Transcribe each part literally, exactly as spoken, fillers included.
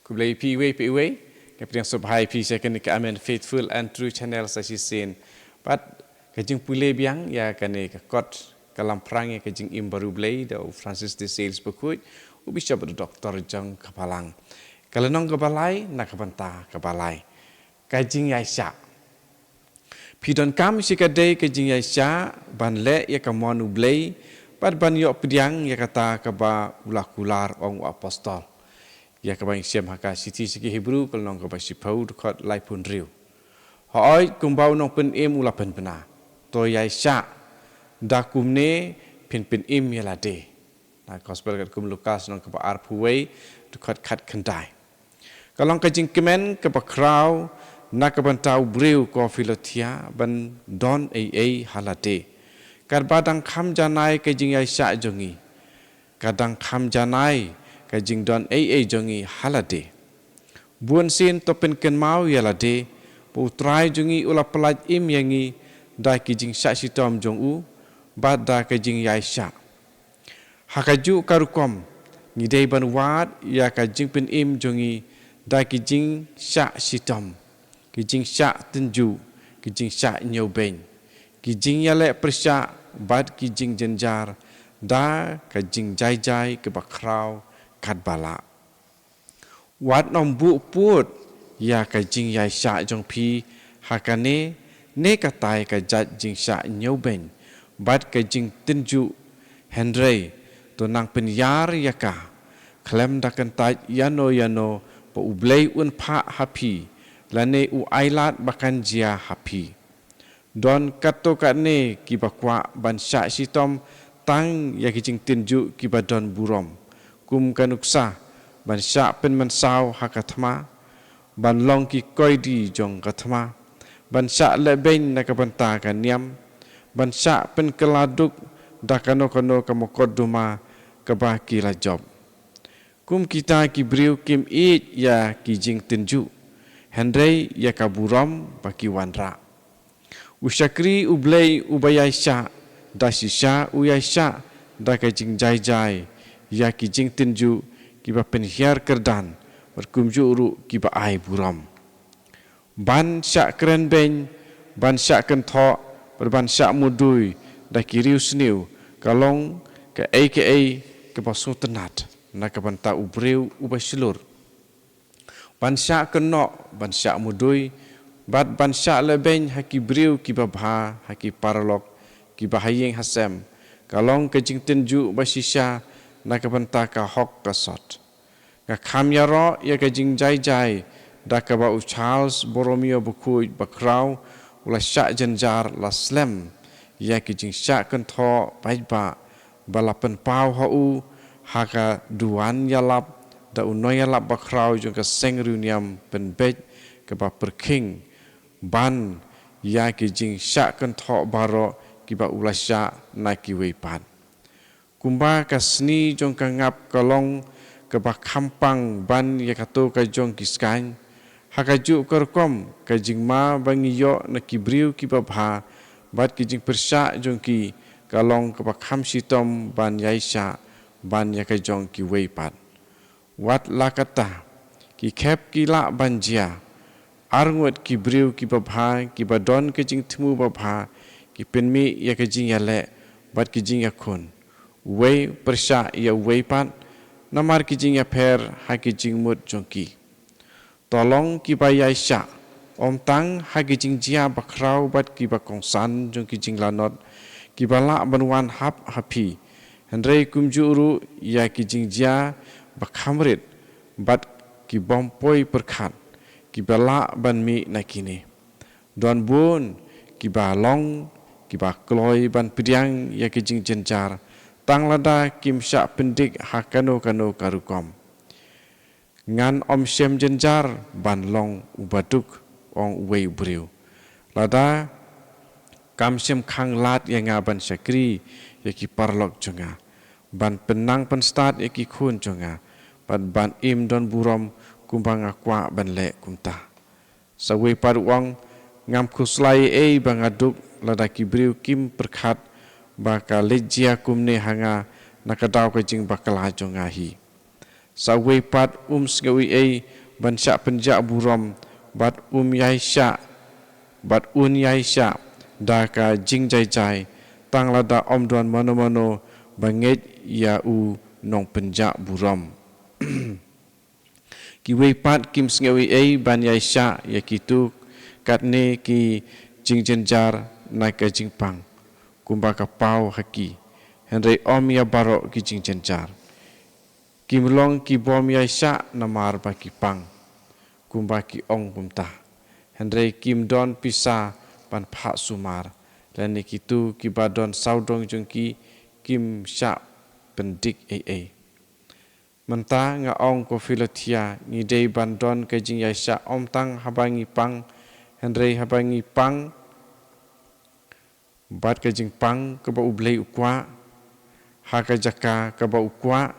Khublei phi iwei pa iwei. Nga pdiang sngewbha ïa phi sha kane ka Amen Faithful and True Channel sa shisien. Bad ka jingpule biang ïa kane ka kot ka lamphrang ïa ka jingim bariewblei da u Francis de Sales Bakhuid, u Bishop bad u Doktor jong ka Balang. Ka lynnong kaba lai na ka bynta kaba lai, ka jingïaishah. Phi donkam shikatdei ka jingïaishah ban leh ïa ka mon U Blei bad ban ïoh pdiang ïa kata kaba u la kular, ong u apostol. Ïa kaba ngi shem ha ka shithi sha ki Hebru, ka lynnong kaba shiphew, dkhot laiphew hynriew. Hooid, kumba u nongpynim u la pynbna, to ïaishah, da kumne phin pynim ïa lade. Na ka Gospel katkum u Lukas, lynnong kaba arphew wei, dkhot khatkhyndai. Ka long ka jingkmen kaba khraw na ka bynta u briew ko Philothea ban don ei ei ha lade. Katba dang kham janai ka jingïaishah jong ngi, ka dang kham janai ka jingdon ei ei jong ngi ha lade. Bunsien to pynkynmaw ïa lade ba U Trai jong ngi u la pyllait im ïa ngi da ki jingshah shitom jong u bad da ka jingïaishah. Ha kajuh ka rukom, ngi dei ban wad ïa ka jingpynim jong ngi da ki jingshah shitom, ki jingshah tynjuh, ki jingshah ñiewbeiñ, ki jingïaleh pyrshah bad ki jingjynjar da ka jingjai jai kaba khraw katba lah. Wat nym buh pud ïa ka jingïaishah jong phi ha kane ne katai ka jait jingshah ñiewbeiñ bad ka jingtynjuh, hynrei to nang pynïar ïa ka, khlem da kyntait ïano ïano ba U Blei un phah ha phi, lane u ailad ba kan jia ha phi. Don katto katne kiba kwah ban shah shitom tang ïa ki jingtynjuh kiba don burom, kum ka nuksa ban shah pynmynsaw ha ka thma, ban long ki koidi jong ka thma, ban shah lehbeiñ na ka bynta ka niam, ban shah pynkylla duk da kano kano ka mokotduma kaba ki la jop. Kum kita ki briew kim ïeit ïa ki jingtynjuh, hynrei ïa ka burom ba ki wanrah. U shakri U Blei uba ïaishah da shisha u ïaishah da ka jingjai jai ïa ki jingtynjuh kiba pynhiar kyrdan, bad kumjuh ruh kiba ai burom. Ban shah krenbeiñ, ban shah kynthoh, bad ban shah mudui da ki riewsniew ka long kaei kaei kaba sngewtynnat na ka bynta u briew uba shlur. Ban shah kynnoh, ban shah mudui, bad ban shah lehbeiñ ha ki briew kiba bha, ha ki paralok kiba ha ïing ha sem, ka long ka jingtynjuh ba shisha na ka bynta ka hok ka sot. Nga kham ïaroh ïa ka jingjai jai da kaba u Charles Borromeo Bakhuid Bakhraw u la shah jynjar la slem ïa ki jingshah kynthoh paidbah ba la pynpaw ha u ha ka duwan ïalap da u nongïalap bakhraw jong ka seng riewniam pynbeit kaba pyrkhing ban ïa ki jingshah kynthoh baroh kiba u la shah na kiwei pat. Kumba ka sni jong ka ngap ka long kaba kham pang ban ïa kato ka jong ki skaiñ, ha kajuh ka rukom ka jingma ba ngi ïoh na ki briew kiba bha bad ki jingpyrshah jong ki ka long kaba kham shitom ban ïaishah ban ïa ka jong kiwei pat. Wat la katta, ki khep ki lah ban jia. Arngut ki briew kiba bha, kiba don ka jingthmu babha, ki pynmih ïa ka jingïaleh bad ki jingïakhun. Uwei pyrshah ïa uwei pat namar ki jingïapher ha ki jingmut jong ki. To long kiba ïaishah, ym tang ha ki jingjia bakhraw bad kiba kongsan jong ki jinglanot kiba lah ban wan hap ha phi, hynrei kumjuh ruh ïa ki jingjia ba kham rit bad ki bym poi pyrkhat kiba lah ban mih na kine. Don bun kiba long kiba kloi ban pdiang ïa ki jingjynjar tang lada kim shah pyndik ha kano kano ka rukom. Ngan ym shem jynjar ban long uba duk, ong uwei u briew, lada kam shym khang lad ïa nga ban shakri ïa ki paralok jong nga, ban pynnang pynstad ïa ki khun jong nga, bad ban im don burom kumba nga kwah ban leh kumta. Sa uwei pat u ong, ngam khuslai ei ei ba nga duk lada ki briew kim pyrkhat ba ka leit jia kumne ha nga na ka daw ka jingbakla jong nga hi. Sa uwei pat um sngew ei ei ban shah pynjah burom, bad um ïai shah, bad un ïai shah da ka jingjaijai, tang lada ym don mano mano ba ngeit ïa u nongpynjah burom. Kiwei pat kim sngew ei ei ban ïai shah ïa kito katne ki jingjynjar na ka jingpang, kumba ka paw ha ki, hynrei ym ïa baroh ki jingjynjar. Kim long ki bym ïai shah namar ba ki pang, kumba ki ong kumta, hynrei kim don pisa ban phah sumar, lane kito kiba don sawdong jong ki kim shah pyndik ei ei. Mynta nga ong, ko Philothia, ngi dei ban don ka jingïaishah ym tang haba ngi pang, hynrei haba ngi pang bad ka jingpang kaba U Blei u kwah, ha ka jaka kaba u kwah,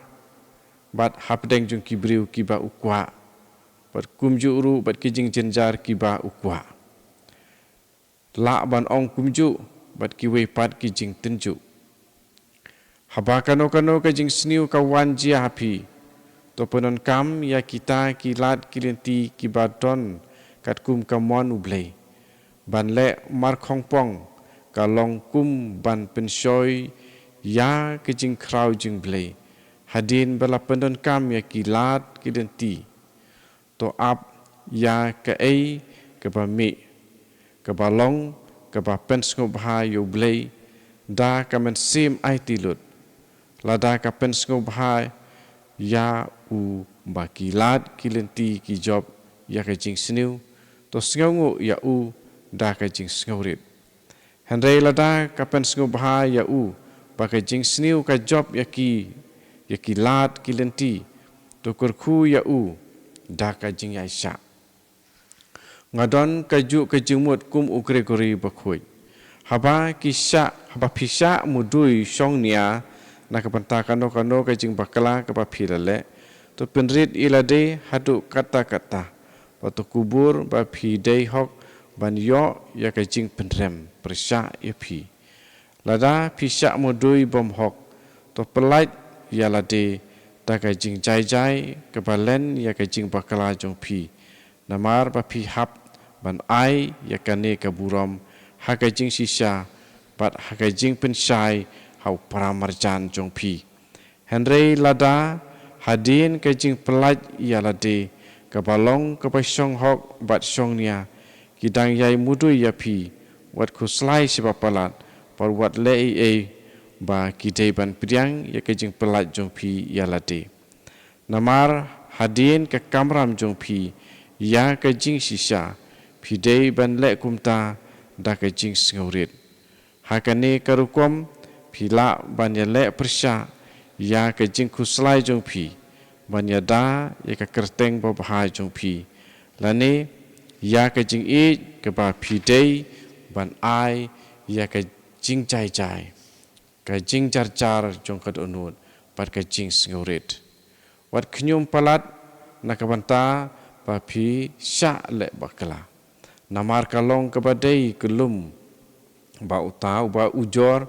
bad hapdeng jong ki briew kiba u kwah, bad kumjuh ruh bad ki jingjynjar kiba u kwah. Lah ban ong kumjuh bad kiwei pat ki jingtynjuh. Haba kano kano ka jingsniew ka wan jia ha phi, to pyndonkam ïa kita ki lad ki lynti kiba don katkum ka mon U Blei. Ban leh markhongpong ka long kum ban pynshoi ïa ka jingkhraw jong U Blei. Hadien ba la pyndonkam ïa ki lad ki lynti, to ap ïa kaei kaba mih, kaba long kaba pynsngewbha ïa U Blei da ka mynsiem aiti lut. Lada ka pynsngewbha ïa u ba ki lad ki lynti ki jop ïa ka jingsniew, to sngewnguh ïa u da ka jingsngewrit. Hynrei lada ka pynsngewbha ïa u ba ka jingsniew ka jop ïa ki, ïa ki lad ki lynti, to kyrkhu ïa u da ka jingïaishah. Nga don kajuh ka jingmut kum u Gregory Bakhuid. Haba ki shah, haba phi shah mudui shongnia na ka bynta kano kano ka jingbakla kaba phi la leh, to pynrit ïa lade haduh katta katta, bad to kubur ba phi dei hok ban ïoh ïa ka jingpynrem pyrshah ïa phi. Lada phi shah mudui bymhok, to pyllait ïa lade da ka jingjaijai kaba len ïa ka jingbakla jong phi, namar ba phi hap ban ai ïa kane ka burom ha ka jingshisha bad ha ka jingpynshai ha u paramarjan jong phi. Hynrei lada hadien ka jingpyllait ïa lade kaba long kaba shong hok bad shong nia, ki dang ïai mudui ïa phi, wat khuslai shibun palat, bad wat leh ei ei ba ki dei ban pdiang ïa ka jingpyllait jong phi ïa lade. Namar hadien ka kamram jong phi ïa ka jingshisha, phi dei ban leh kumta da ka jingsngewrit. Ha kane ka rukom, phi lah ban ïaleh pyrshah ïa ka jingkhuslai jong phi, ban ïada ïa ka kyrteng babha jong phi, lane ïa ka jingïeit kaba phi dei ban ai ïa ka jingjaijai, ka jingjarjar jong ka dohnud bad ka jingsngewrit. Wat khñium palat na ka bynta ba phi shah leh bakla. Namar ka long kaba dei kyllum ba uta uba ujor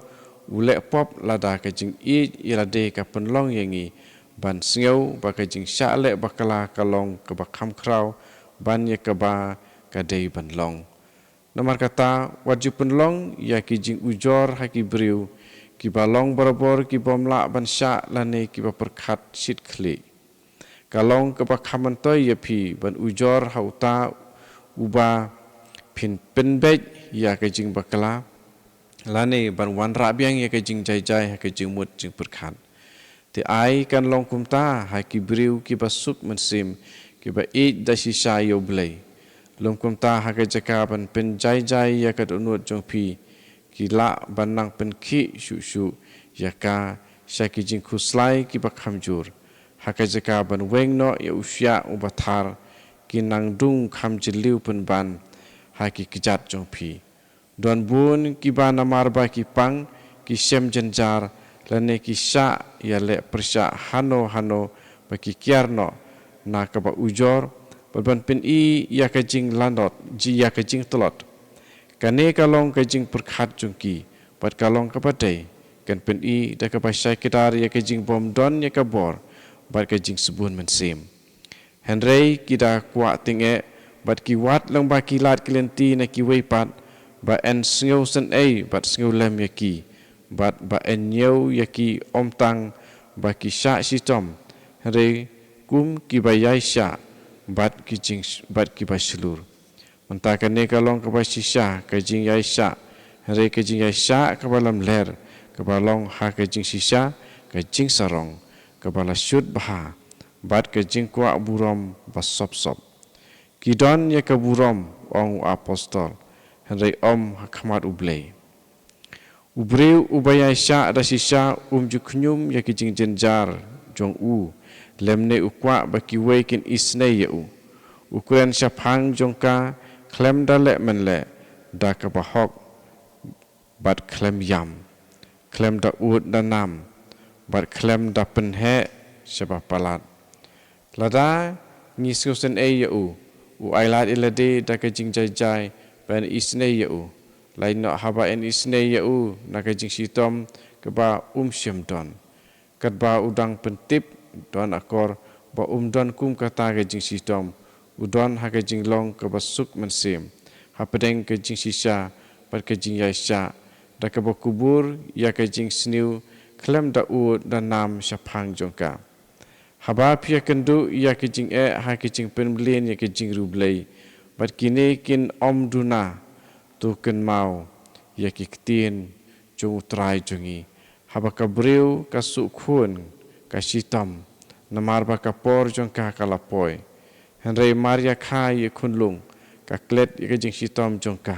u leh pop lada ka jingïeit ïa lade ka pynlong ïa ngi ban sngew ba ka jingshah leh bakla ka long kaba kham khraw ban ïa kaba ka dei ban long. Namar kata, wat ju pynlong ïa ki jingujor ha ki briew kiba long barabor ki bym lah ban shah lane kiba pyrkhat shit khlieh. Ka long kaba kham myntoi ïa phi ban ujor ha uta uba phin pynbeit ïa ka jingbakla, lane ban wanrah biang ïa ka jingjaijai ha ka jingmut jingpyrkhat. Te ai kan long kumta ha ki briew kiba suk mynsiem, kiba ïeit da shisha ïa U Blei. Lym kumta, ha ka jaka ban pynjaijai ïa ka dohnud jong phi, ki lah ban nang pynkhih shuh shuh ïa ka sha ki jingkhuslai kiba kham jur. Ha ka jaka ban weng noh ïa u shiah uba thar, ki nang dung kham jylliew pynban ha ki kjat jong phi. Don bun kiba namar ba ki pang, ki shem jynjar, lane ki shah ïaleh pyrshah hano hano ba ki kiar noh na kaba ujor, bad ban pyni ïa ka jinglanot, ji ïa ka jingtlot. Kane ka long ka jingpyrkhat jong ki, bad ka long kaba dei, kan pyni da kaba shai kdar ïa ka jingbym don ïa ka bor bad ka jingsbun mynsiem. Hynrei ki da kwah tyngeh, bad ki wad lyngba ki lad ki lynti na kiwei pat, ba yn sngewsynei bad sngewlem ïa ki, bad ba yn ñiew ïa ki ym tang ba ki shah shitom, hynrei kum kiba ïai shah bad ki jing, bad kiba shlur. Mynta kane ka long kaba shisha ka jingïaishah, hynrei ka jingïaishah kaba lamler, kaba long ha ka jingshisha ka jingsarong, kaba la shut bha, bad ka jingkwah burom ba sop sop. Ki don ïa ka burom, ong u apostol, hynrei ym ha khmat U Blei. U briew uba ïaishah da shisha um ju khñium ïa ki jingjynjar jong u, lymne u kwah ba kiwei kin isynei ïa u. U kren shaphang jong ka khlem da leh mynleh, da kaba hok, bad khlem ïam, khlem da ud da nam, bad khlem da pynheh shaba palat. Lada ngi sngewsynei ïa u, u ailad ïa lade da ka jingjai jai ban isynei ïa u. Lait noh haba yn isynei ïa u na ka jingshitom kaba um shym don. Katba u dang pyntip, don akor ba um don kum kata ka jingshitom, u don ha ka jinglong kaba suk mynsiem, hapdeng ka jingshisha bad ka jingïaishah, da kaba kubur ïa ka jingsniew khlem da ud da nam shaphang jong ka. Haba phi ïakynduh ïa ka jingeh ha ka jingpynmlien ïa ka jingriewblei, bad kine kin ym duna, to kynmaw ïa ki ktien jong U Trai jong ngi. Haba ka briew ka suk khun, ka shitom, namar ba ka por jong ka ka la poi. Hynrei mar ïa kha ïa khunlung, ka klet ïa ka jingshitom jong ka,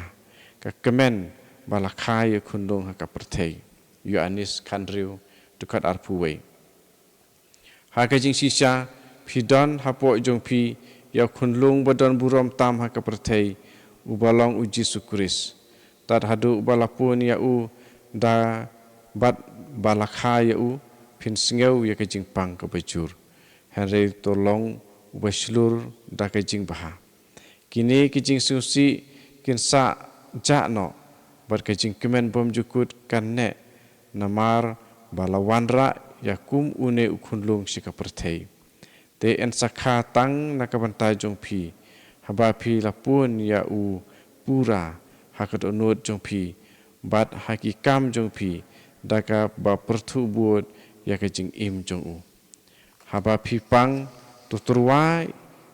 ka kmen ba la kha ïa khunlung ha ka pyrthei. Ïoannis khathynriew, dkhot arphew wei. Ha ka jingshisha, phi don hapoh jong phi ïa u khunlung ba don burom tam ha ka pyrthei, uba long U Jisu Khrist. Tad haduh ba la pun ïa u da bad ba la kha ïa u, phin sngew ïa ka jingpang kaba jur. Hynrei to long uba shlur da ka jingbha. Kine ki jingsngewsih kin sa jah noh, bad ka jingkmen bymjukut kan neh, namar ba la wanrah ïa kum une u khunlung sha ka pyrthei. Te yn sa kha tang na ka bynta jong phi, haba phi la pun ïa u pura ha ka dohnud jong phi, bad ha ki kam jong phi, da kaba pyrthuh bud ïa ka jingim jong u. Haba phi pang, to tyrwa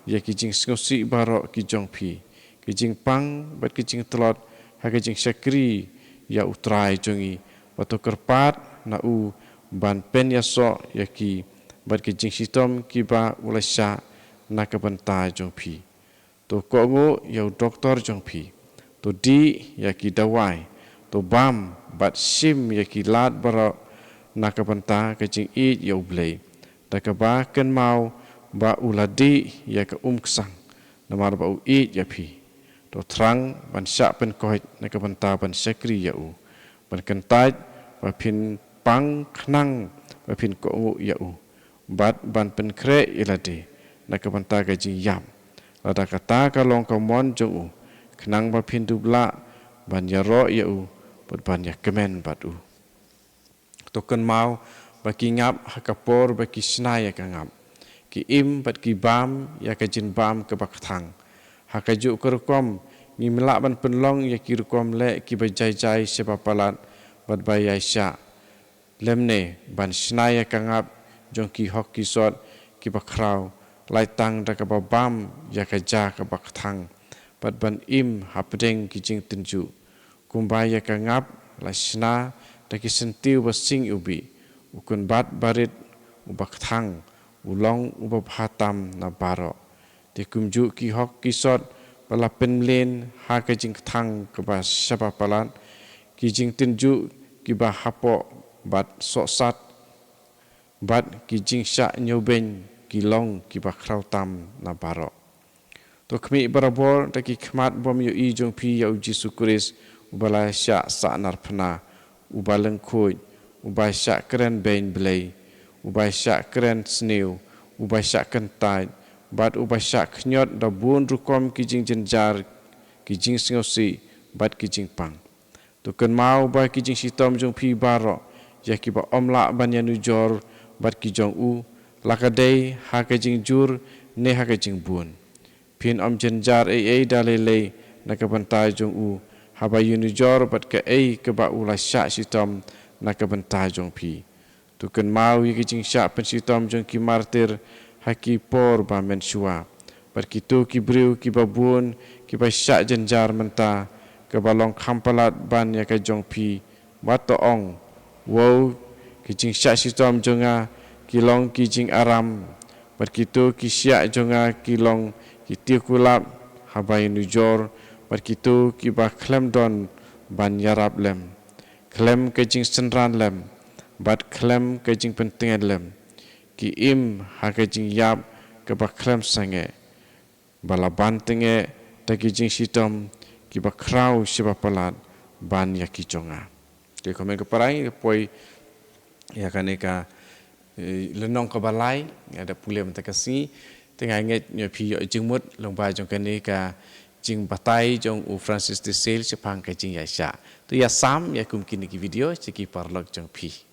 ïa ki jingsngewsih baroh ki jong phi, ki jingpang bad ki jingtlot ha ka jingshakri ïa U Trai jong ngi, bad to kyrpad na u ban pynïasoh ïa ki, bad ki jingshitom kiba u la shah na ka bynta jong phi. To kohnguh ïa u doktor jong phi. To dih ïa ki dawai. To bam bad shim ïa ki lad baroh na ka bynta ka jingïeit ïa U Blei. Da kaba kynmaw ba u la dih ïa ka umksang, namar ba u ïeit ïa phi. To thrang ban shah pynkoit na ka bynta ban shakri ïa u. Ban kyntait ba phin pang khnang ba phin kohnguh ïa u. Bad ban pynkhreh ïa lade na ka bynta ka jingïap. Lada kata ka long ka mon jong u, khnang ba phin dup lah ban ïaroh ïa u, bad ban ïakmen bad u. To kynmaw ba ki ngap ha ka por ba ki shna ïa ka ngap. Ki im bad ki bam ïa ka jingbam kaba kthang. Ha kajuh ka rukom, ngim lah ban pynlong ïa ki rukom leh kiba jai jai shaba palat bad ba ïaishah. Lymne ban shna ïa ka ngap jong ki hok ki sot kiba khraw, lait tang da kaba bam ïa ka ja kaba kthang, bad ban im hapdeng ki jingtynjuh. Kumba ïa ka ngap la shna da ki syntiew ba sing iwbih, u kynbat barit uba kthang u long uba bha tam na baroh. Te kumjuh ki hok ki sot ba la pynmlien ha ka jingkthang kaba shaba palat, ki jingtynjuh kiba hapoh bad sohsat, bad ki jingshah ñiewbeiñ ki long kiba khraw tam na baroh. To khmih barabor da ki khmat bymïohi jong phi ïa U Jisu Khrist, uba la shah sahnarphna, uba lyngkhuid, uba shah kren beiñ Blei, uba shah kren sniew, uba shah kyntait, bad uba shah khñiot da bun rukom ki jingjynjar, ki jingsngewsih, bad ki jingpang. To kynmaw ba ki jingshitom jong phi baroh, ïa kiba ym lah ban ïanujor bad ki jong u, la ka dei ha ka jingjur ne ha ka jingbun. Phin ym jynjar ei ei da lei lei na ka bynta jong u, haba ïanujor bad kaei kaba u la shah shitom na ka bynta jong phi. To kynmaw ïa ki jingshah pynshitom jong ki martir ha ki por ba mynshuwa, bad kito ki briew kiba bun kiba shah jynjar mynta, kaba long kham palat ban ïa ka jong phi. Wat to ong, wow, ki jingshah shitom jong nga ki long ki jingaram, bad kito ki shiah jong nga ki long ki tiekulap haba ïanujor, bad kito kiba khlem don ban ïarap lem, khlem ka jingsynran lem, bad khlem ka jingpyntngen lem, ki im ha ka jingïap kaba khlem sangeh, ba la ban tyngeh da ki jingshitom kiba khraw shiba palat ban ïa ki jong nga. Te kumne ko para, ngi poi ïa kane ka, eh, lynnong kaba lai, nga da pule mynta ka sngi. Te nga ngeit ngi phi ïoh jingmut lyngba jong kane ka jingbatai jong u Francis de Sales shaphang ka jingïaishah. To ïa sam ïa kum kine ki video sha ki paralok jong phi.